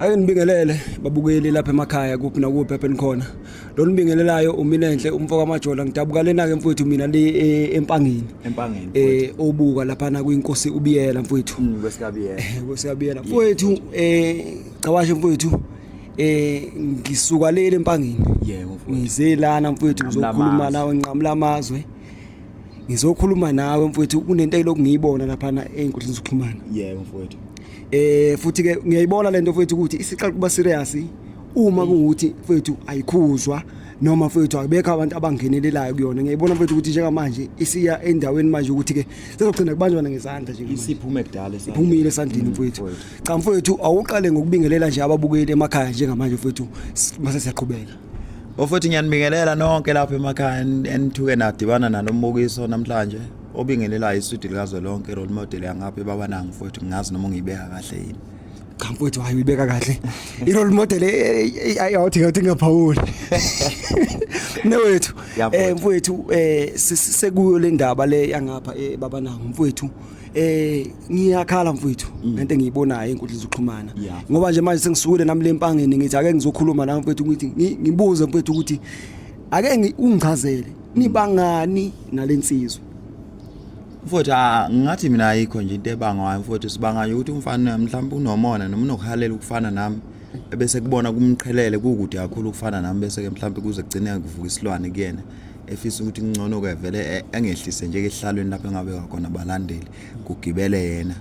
Ake nibingelele babukeli lapha emakhaya kuphi nakuphi lapha enikhona. Lo nibingelelayo uMinenhle umfo kaMajola ngidabuka lena ke mfowethu mina le Empangeni. Empangeni. Obuka lapha na kwinkosi uBiyela mfowethu. Kwesikabiyela. Kwesikabiyela. Mfowethu Gcabashe mfowethu ngisuka lele Empangeni. Yebo mfowethu. Ngize lana mfowethu Nqamula ngizokhuluma amazwe. nawe nqamula amazwe. Ngizokhuluma nawe mfowethu kunento elokhu ngiyibona lapha na einkundleni zokuxhumana. Yebo mfowethu. Futhi ke ngiyayibona lento mfowethu ukuthi isiqala kuba serious uma kuwukuthi mfowethu ayikhuzwa noma mfowethu akubekho abantu abangenelelayo kuyona. Ngiyayibona mfowethu ukuthi njengamanje isiya endaweni manje ukuthi ke sezogcina kubanjwana ngezandla nje. Isiphume kudala esandleni. Iphumile esandleni mfowethu. Mfowethu. Cha mfowethu awuqale ngokubingelela nje ababukeli emakhaya njengamanje mfowethu mase siyaqhubeka. Bafowethu ngiyanibingelela nonke lapha emakhaya enithuke nadibana nalombukiso namhlanje. Obingelelayo iswidi likazwelonke role model yangapha ebabanangi mfowethu ngingazi noma ungiyibeka kahle yini. Cha mfowethu hayi uyibeka kahle. I-role model awuthi ngathi ngingaphawuli. Mnewethu Ya, mfowethu. Mfowethu sekuyo le ndaba le yangapha ebabanango mfowethu. Ngiyakhala mfowethu ngento engiyibonayo einkundleni zokuxhumana. Ngoba nje manje sengisukile nami le Empangeni ngithi ake ngizokhuluma nawe mfowethu ngithi ngibuze mfowethu ukuthi ake ungichazele nibangani nalensizwa. Mfowethu ngathi mina ayikho nje into ebangwayo mfowethu, sibanganye ukuthi umfana mhlawumbe unomona noma unokuhalela ukufana nami ebese kubona kumqhelele kukude kakhulu ukufana nami, bese ke mhlawumbe kuze kugcine kuvuka isilwane kuyena efisa ukuthi kungcono ke vele engehlise nje ehlalweni lapho engabeka khona abalandeli kugibele yena.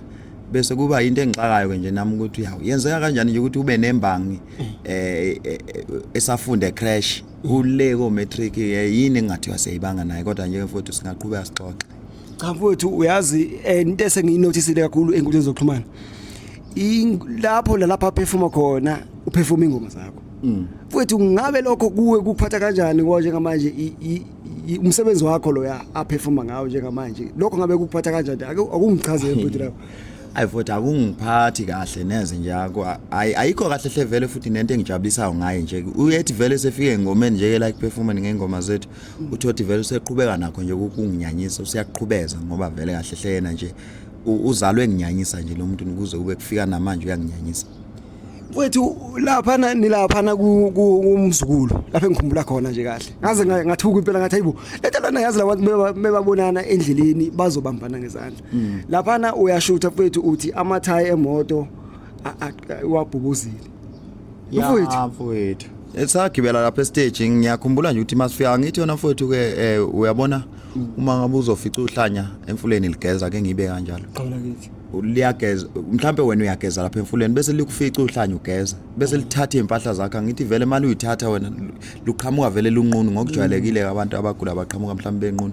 Bese kuba into engixakayo ke nje nami ukuthi yawu yenzeka kanjani nje ukuthi ube nembangi esafunda ecrash ule ko matric yini engathiwa siyayibanga naye, kodwa nje mfowethu singaqhubeka sixoxe. Cha mfowethu uyazi into esengiyinotisile kakhulu enkundleni zokuxhumana lapho lalapha performa khona uperforma ingoma zakho. Mfowethu ngabe lokho kuwe kuphatha kanjani ngoba njengamanje umsebenzi wakho loya aperforma ngawo njengamanje lokho ngabe kukuphatha kanjani? Ake akungichazele mfowethu lapho. Ayi futhi akungiphathi kahle neze nje ayikho kahle hle vele futhi nento engijabulisayo ngaye nje uyethi vele sefike engomeni nje ke like performing ngengoma zethu uthothi vele useqhubeka nakho nje ukunginyanyisa usiyaqhubeza ngoba vele kahle hle yena nje uzalwe nginyanyisa nje lo muntu kuze kube kufika namanje uyanginyanyisa. Mfowethu laphana nilaphana kumzukulu lapha engikhumbula khona nje kahle ngaze ngathuka impela ngathi hayibo lento lana yazi labantu bebabonana endleleni bazobambana ngezandla. Laphana uyashutha mfowethu uthi amathayi emoto wabhubuzile. Ya, Mfowethu. mfowethu. Esagibela lapha estage ngiyakhumbula nje ukuthi masifika ngithi yona mfowethu ke uyabona uma ngabe uzofica uhlanya emfuleni ligeza ke ngibe kanjalo. Qala kithi. Liyageza mhlambe wena uyageza lapha emfuleni bese likufica uhlanya ugeza bese lithatha impahla zakho ngithi vele mali uyithatha wena luqhamuka vele lunqunu ngokujwayelekile abantu abagula baqhamuka mhlambe benqunu.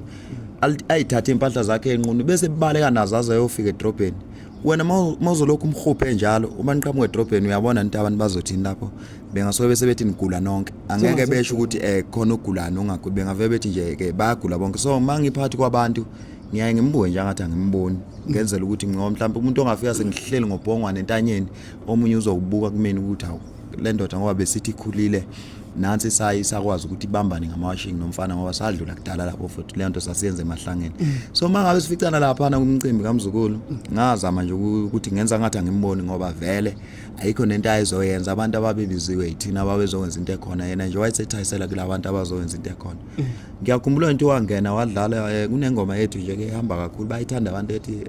Ayithathe impahla zakhe enqunu bese baleka nazo aze ayofika edrobheni. Wena mawuzolokhu umhuphe njalo uma niqhamuka edrobheni uyabona into abantu bazothini lapho bengasuke bese bethi nigula nonke angeke besho ukuthi khona ogulana ongaguli bengave bethi nje ke bayagula bonke. So mangiphathi kwabantu ngiyaye ngimbuke nje ngathi angimboni ngenzela ukuthi ngoba mhlawumbe umuntu ongafika sengihleli ngobhongwane entanyeni omunye uzokubuka kumina ukuthi hawu le ndoda ngoba besithi ikhulile nansi isakwazi ukuthi ibambane ngamawashing nomfana ngoba sadlula kudala lapho futhi le nto sasiyenze emahlangeni. So mangabe sificana lapha na kumcimbi kamzukulu ngazama nje ukuthi ngenza ngathi angimboni ngoba vele ayikho nento ayizoyenza abantu ababebiziwe yithina ababezokwenza into ekhona yena nje wayesethayisela kulabantu abazowenza into ekhona. Ngiyakhumbula into wangena wadlala kunengoma yethu nje ke ihamba kakhulu bayithanda abantu ethi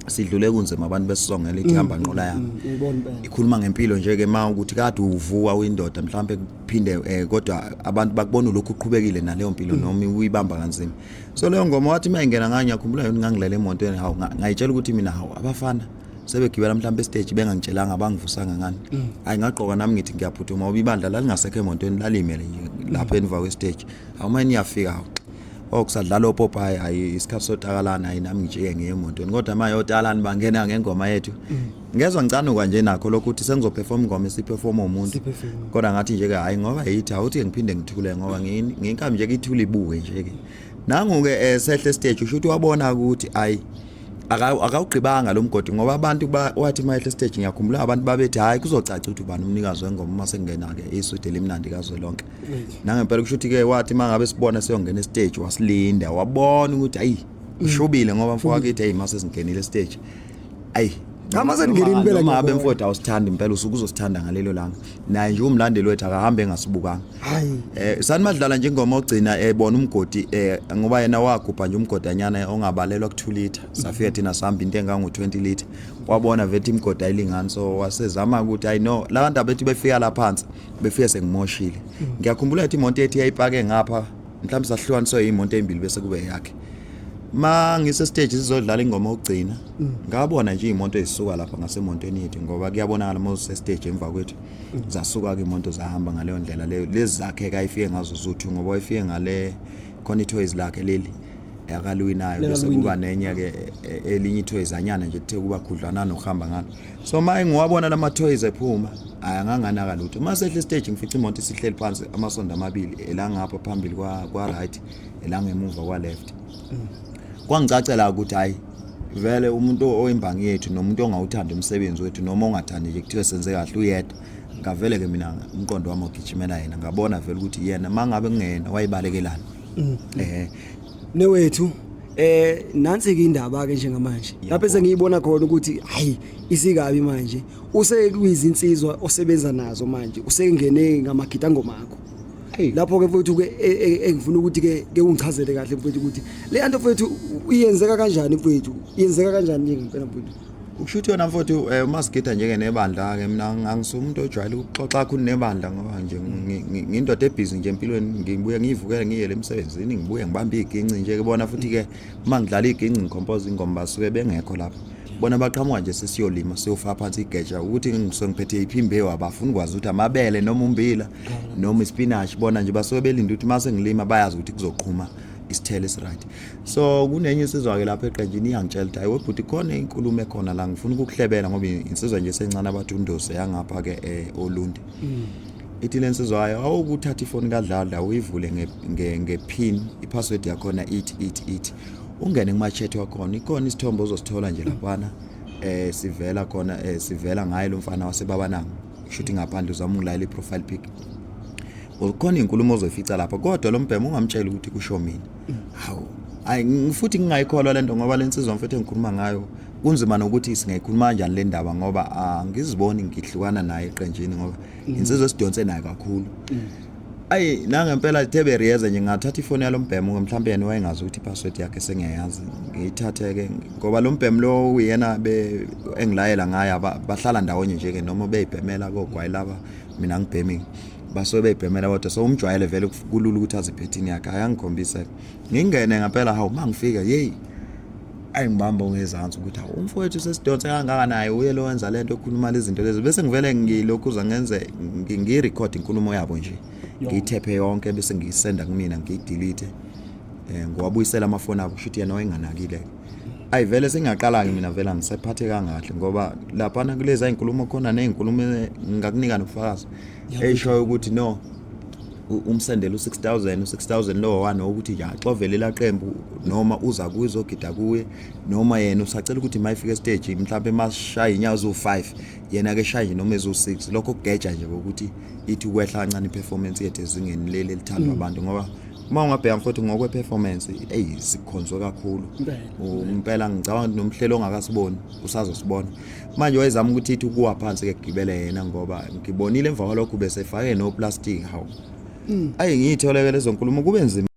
sidlule kunzima abantu besizongela ithi hamba nqola yami. Ngiyibona impela. Ikhuluma ngempilo nje ke ma ukuthi kade uvuka uyindoda mhlambe kuphinde kodwa abantu bakubona lokhu uqhubekile naleyo mpilo noma uyibamba kanzima. So leyo ngoma wathi mayingena nganye ngiyakhumbula yona ngangilele emotweni hawu ngayitshela ukuthi mina hawu abafana sebegibela mhlambe stage bengangitshelanga bangivusanga ngani. Hayi ngagqoka nami ngithi ngiyaphuthuma ngoba ibandla lalingasekho emotweni lalimele nje lapha emva kwe stage. Hawu manje niyafika hawu. Okusadlala opopayi hayi isikhathi sotakalana hayi nami ngijike ngiye emotweni kodwa manje otalani bangena ngengoma yethu. Ngezwa ngicanuka nje nakho lokho ukuthi sengizoperform ingoma esiperform umuntu. Kodwa ngathi nje ke hayi ngoba yithi awuthi ngiphinde ngithule ngoba nginkambi nje kithule ibuke nje ke. Nangu ke sehle stage usho ukuthi wabona ukuthi ayi akawugqibanga lo mgodi ngoba abantu wathi mayehle stage ngiyakhumbula abantu babethi hayi kuzocaca ukuthi ubani umnikazi wengoma uma sengena ke iswidi elimnandi kazwelonke. Nangempela kusho ukuthi ke wathi mangabe sibona siyongena stage wasilinda wabona ukuthi ayi ushubile ngoba mfowethu hey mase singenile stage. Ayi Cha, mase ningenile impela Noma ngabe ngiyabona. mfowethu awusithandi impela, usuke uzosithanda ngalelo langa. Naye nje umlandeli wethu akahambe engasibukanga. Hayi. Sani madlala nje ingoma ogcina ebona umgodi, ngoba yena wagubha nje umgodanyana ongabalelwa ku 2 liter. Safika thina sihamba into engango 20 liter. Wabona vethi imigodi ayilingani, so wasezama ukuthi I know la bantu abethi befika la phansi befike sengimoshile. Ngiyakhumbula ukuthi imoto yethu yayipake ngapha, mhlawumbe sahlukaniswe imoto ezimbili bese kube yakhe. Ma ngise stage sizodlala ingoma ogcina, ngabona nje imoto ezisuka lapha ngasemontweni yethu, ngoba kuyabonakala uma use stage emva kwethu. Zasuka ke imoto zahamba ngaleyo ndlela leyo, lezi zakhe kayifike ngazo zuthu, ngoba wayefike ngale khona itoys lakhe leli akaluwinayo, bese kuba nenye ke elinye itoys anyana nje kuthe kuba khudlwana nokuhamba ngalo. So ma ngiwabona lama toys ephuma, ayanganganaka lutho. Mase ehle stage ngifica imoto isihleli phansi, amasondo amabili, elangapha phambili kwa right, elangemuva kwa left. Kwangicacela ukuthi hayi vele umuntu oyimbangi yethu nomuntu ongawuthanda umsebenzi wethu noma ongathandi nje kuthiwe senze kahle uyedwa. Ngavele ke mina umqondo wami ogijimela yena, ngabona vele ukuthi yena mangabe kungena wayibalekelana. Newethu, nansi ke indaba ke njengamanje lapho sengiyibona khona ukuthi hayi isikabi manje, usekuyizinsizwa osebenza nazo manje, usengene ngamagida ngoma akho. Lapho ke mfowethu ke engifuna ukuthi ke ungichazele kahle mfowethu ukuthi le nto mfowethu iyenzeka kanjani, mfowethu, iyenzeka kanjani nje ngempela mfowethu? Ukusho ukuthi yona mfowethu, uma sigida njenge nebandla ke, mina angisumuntu ojwayele ukuxoxa kakhulu nebandla, ngoba nje ngiyindoda ebhizi nje empilweni. Ngibuye ngiyivukele ngiyele emsebenzini, ngibuye ngibambe iginci nje ke bona. Futhi ke uma ngidlala iginci ngicompose ingoma, basuke bengekho lapho bona, baqhamuka nje sesiyolima, siyofaka phansi igeja, ukuthi ngisuke ngiphethe iphimbewu, abafuni ukwazi ukuthi amabele noma umbila noma ispinach. Bona nje basuke belinde ukuthi mase ngilima bayazi ukuthi kuzoqhuma isithelo esiright. So kunenye insizwa ke lapha eqenjini iyangitshela ukuthi hayi webhuti, khona inkulumo ekhona la, ngifuna ukukuhlebela, ngoba insizwa nje sencane abathi undosi yangapha ke Olundi. Ithi lensizwa hayi, awukuthatha ifoni kaDladla uyivule nge-pin, ipassword yakhona ithi ithi ithi, ungene kuma chat wakhona, ikhona isithombe ozosithola nje laphana, sivela khona, sivela ngaye lo mfana wasebabananga, kushuthi ngaphandle uzama ungilayela i-profile pic, ukhona inkulumo ozoyifica lapha, kodwa lo mbhemo ungamtshela ukuthi kusho mina. Hawu, ayi futhi ngingayikholwa lento, ngoba lensizwa mfethu engikhuluma ngayo kunzima nokuthi singayikhuluma kanjani le ndaba, ngoba angiziboni ngihlukana naye eqenjini, ngoba insizwa esidonse naye kakhulu. Ayi nangempela ithe beriyeze nje, ngathatha ifoni yalo mbhemo, mhlawumbe yena wayengazi ukuthi ipassword yakhe sengiyayazi. Ngiyithathe ke, ngoba lo mbhemo lo uyena be engilayela ngaye, bahlala ndawonye nje ke noma beyibhemela kogwayi laba, mina ngibhemi, basuke beyibhemela kodwa, so umjwayele vele, kulula ukuthi aziphethini yakhe. Ayangikhombisa, ngingene ngempela. Hawu, mangifika hey, ayingibamba ngezansi ukuthi hawu, umfowethu sesidonse kangaka naye, uye lo wenza lento okhuluma lezi zinto lezi. Bese ngivele ngilokhuza ngenze ngirecord inkulumo yabo nje, ngiyithephe yonke, bese ngiyisenda kumina, ngiyidelete, ngiwabuyisela amafoni abo, kusho ukuthi yena wayenganakile. Ayi vele sengiyaqala ke mina, vele angisephathe kahle, ngoba laphana kulezi izinkulumo khona nezinkulumo ngingakunika nobufakazi eyishoyo ukuthi no, umsendele u6000, u6000 lo wani ukuthi nje axovele laqembu noma uza kuye uzogida kuye, noma yena usacela ukuthi mayifika stage mhlawumbe masishaya inyawo zo5, yena ke shaya nje noma ezo6. Lokho kugeja nje ukuthi ithi ukwehla kancane iperformance yethu ezingeni leli elithandwa abantu, ngoba uma ungabheka mfowethu ngokwe performance, ey, sikhonzwe kakhulu. Impela ngicabanga ukuthi nomhlelo ongakasiboni usazosibona manje. Wayezama ukuthi ithi ukuwa phansi ke gibele yena, ngoba ngibonile emva kwalokho bese fake no plastic. Hawu, ayi ngiyitholeke lezo nkulumo, kube nzima.